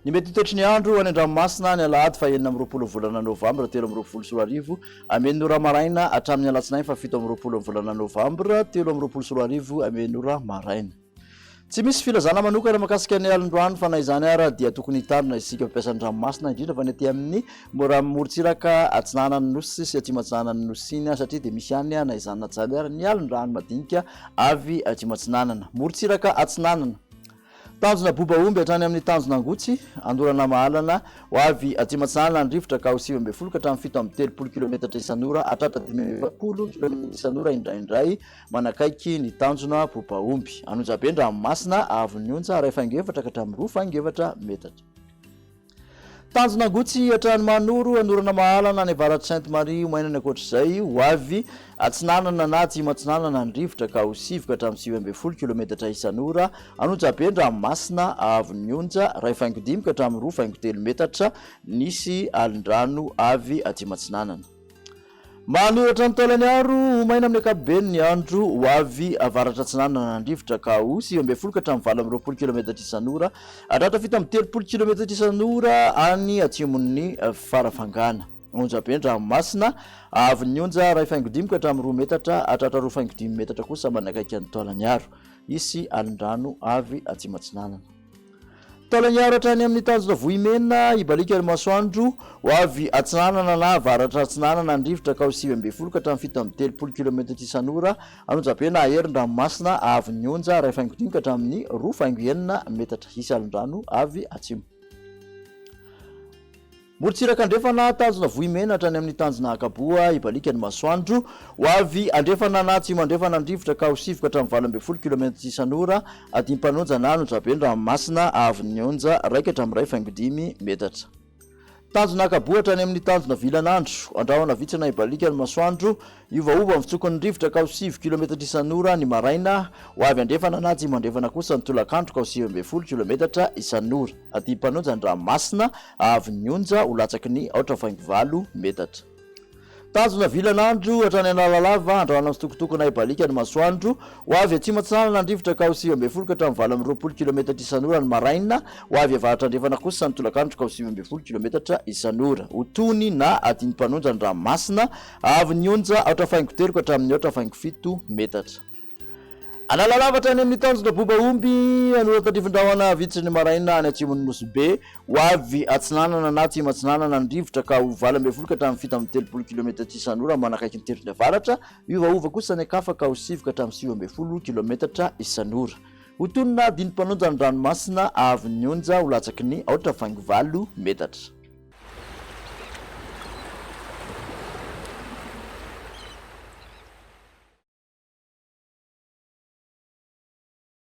Ny mety ho toetry ny andro any an-dranomasina ny alahady faha 26 volana novambra 2023 amin'ny enina ora maraina hatramin'ny alatsinainy faha 27 volana novambra 2023 amin'ny enina ora maraina. Tsy misy filazana manokana mahakasika ny alin-drano fa na izany ara dia tokony hitandrina isika mpampiasa ny ranomasina indrindra fa ny aty amin'ny morontsiraka atsinanan'ny nosy sy atsimo atsinanan'ny nosy iny satria dia misy ihany na izany na tsy izany ara ny alin-drano madinika avy atsimo atsinanana. Morontsiraka atsinanana. Tanjona boba omby hatrany amin'ny tanjona Angotsy, Andorana Mahalana, ho avy atsimo atsinanana ny rivotra ka ho 19 ka hatramin'ny 37 kilometatra isan'ora hatratra 45 kilometatra isan'ora indraindray manakaiky ny tanjona boba omby. Anonjabe ny ranomasina, haavon'ny onja iray faingo efatra ka hatramin'ny roa faingo efatra metatra. Tanjona Angotsy hatrany Mahanoro, Anorana Mahalana any avaratr'i Sainte Marie ho maina ny ankoatr'izay, ho avy atsinanana na atsimo atsinanana ny rivotra ka ho sivy ka hatramin'ny 19 kilometatra isan'ora, An'Onjabe ny ranomasina, haavon'ny onja, iray faingo dimy ka hatramin'ny roa faingo telo metatra, nisy alin-drano avy atsimo atsinanana. Manoratra ny taolany aro ho maina amin'ny ankapobeny ny andro ho avy avaratra atsinanana ny rivotra ka ho 19 ka hatramin'ny 28 kilometatra isan'ora hatratra 37 kilometatra isan'ora any atsimon'ny Farafangana. Onjabe ny ranomasina, haavon'ny onja iray faingo dimy ka hatramin'ny roa metatra hatratra roa faingo dimy metatra kosa manakaiky an'i Taolagnaro. Hisy alin-drano avy atsimo atsinanana. Taolagnaro hatrany amin'ny tanjona Vohimena, hibaliaka ny masoandro, ho avy atsinanana na avaratra atsinanana ny rivotra ka ho 19 ka hatramin'ny 37 kilometatra isan'ora, An'Onjabe na Ahery ny ranomasina, haavon'ny onja, iray faingo dimy ka hatramin'ny roa faingo enina metatra. Hisy alon-drano avy atsimo. Morontsiraka andrefana, tanjona Vohimena hatrany amin'ny tanjona Ankaboa, hibaliaka ny masoandro. Ho avy andrefana na atsimo andrefana ny rivotra ka ho sivy ka hatramin'ny 18 kilometatra isan'ora, Adim-panonja na Anonjabe ny ranomasina, haavon'ny onja, iraika hatramin'ny iray faingo dimy metatra. Tanjona Ankaboa hatrany amin'ny tanjona Vilanandro, andrahona vitsy na hibaliaka ny masoandro, hiovaova ny fitsokon'ny rivotra ka ho sivy kilometatra isan'ora ny maraina, ho avy andrefana na atsimo andrefana kosa ny tolakandro ka ho 19 kilometatra isan'ora. Adim-panonja ny ranomasina, haavon'ny onja ho latsaky ny aotra faingo valo metatra. Tanjona vilan'andro hatrany Analalava, andrahona mitsitokotokona hibaliaka ny masoandro. Ho avy atsimo atsinanana ny rivotra ka ho 19 ka hatramin'ny 28 kilometatra isan'ora ny maraina. Ho avy avaratra andrefana kosa ny tolakandro ka ho 19 kilometatra isan'ora. Ho tony na adin'ny-mpanonja ny ranomasina, haavon'ny onja aotra faingo telo ka hatramin'ny aotra faingo fito metatra. Analalava hatrany amin'ny tanjona boba omby anoratandrifin-drahona vitsy ny maraina any atsimon'ny Nosy Be. Ho avy atsinanana na atsimo atsinanana ny rivotra ka ho 18 ka hatramin'ny 37 kilometatra isan'ora manakaiky ny tendrony avaratra. Hiovaova kosa ny ankafa ka ho sivy ka hatramin'ny 19 kilometatra isan'ora. Ho tony na adin'ny mpanonja ny ranomasina haavon'ny onja ho latsaky ny aotra faingo valo metatra.